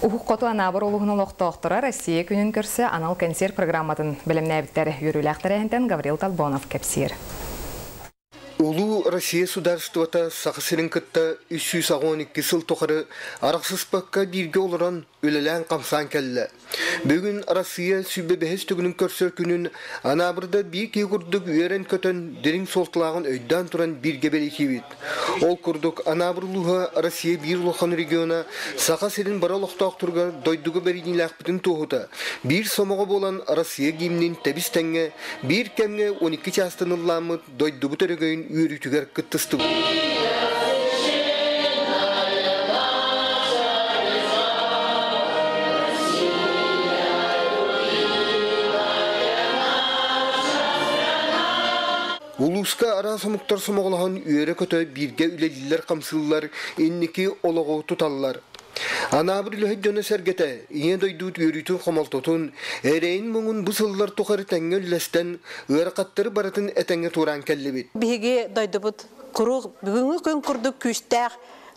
Уһук Хоту Анаабыр улууһун олохтоохторо Россия күнүн көрсө анал кэнсиэр программатын бэлэмнээбиттэр. Үөрүүлээх тэрээһинтэн Гаврил Толбонов кэпсиир. Улуу Россия судаарыстыбата Саха сирин кытта 382 сыл тухары арахсыспакка бииргэ олорон үлэлээн-хамсаан кэллэ. Бүгүн Россия 105 төгүлүн көрсөр күнүн Анаабырда биир киһи курдук үөрэн-көтөн, дириҥ суолталааҕын өйдөөн туран бииргэ бэлиэтиибит. Ол курдук, Анаабыр улууһа Россия биир улахан региона Саха сирин бары олохтоохторугар дойдуга бэриниилээхпитин туоһута, биир сомоҕо буолан Россия гимнин тэбис-тэҥҥэ биир кэмҥэ 12 чаастан ыллааммыт дойдубут өрөгөйүн үөрүүтүгэр кыттыстыбыт. Улууска араас омуктар сомоҕолоһон үөрэ-көтө бииргэ үлэлииллэр-хамсыыллар, инники олоҕу туталлар. Анаабыр үлэһит дьоно-сэргэтэ Ийэ дойдубут үөрүүтүн-хомолтотун, эрэйин-муҥун бу сыллар тухары тэҥҥэ үллэстэн, ыарахаттары барытын этэҥҥэ туораан кэллибит. Биһиги дойдубут куруук бүгүҥҥү күн курдук күүстээх,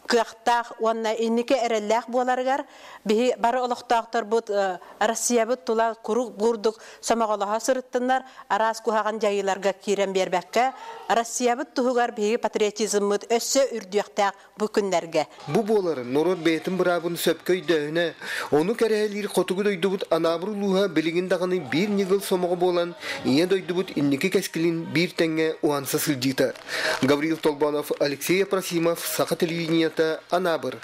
кыахтаах уонна инники эрэллээх буоларыгар биһи бары олохтоохторбут Россиябыт тула куруук бурдук сомоҕолоһо сырыттыннар, араас куһаҕан дьайыыларга киирэн биэрбэккэ, Россиябыт туһугар биһиги патриотизммыт өссө үрдүөхтээх бу күннэргэ. Бу буолар норуот бэйэтин быраабын сөпкө өйдөөһүнэ, ону кэрэһэлиир хотугу дойдубут Анаабыр улууһа билигин даҕаны биир ньыгыл сомоҕо буолан, Ийэ дойдубут инники кэскилин биир тэҥҥэ уһанса сылдьыыта. Гаврил Толбонов, Алексей Апросимов, Саха телевидениета, Анаабыр.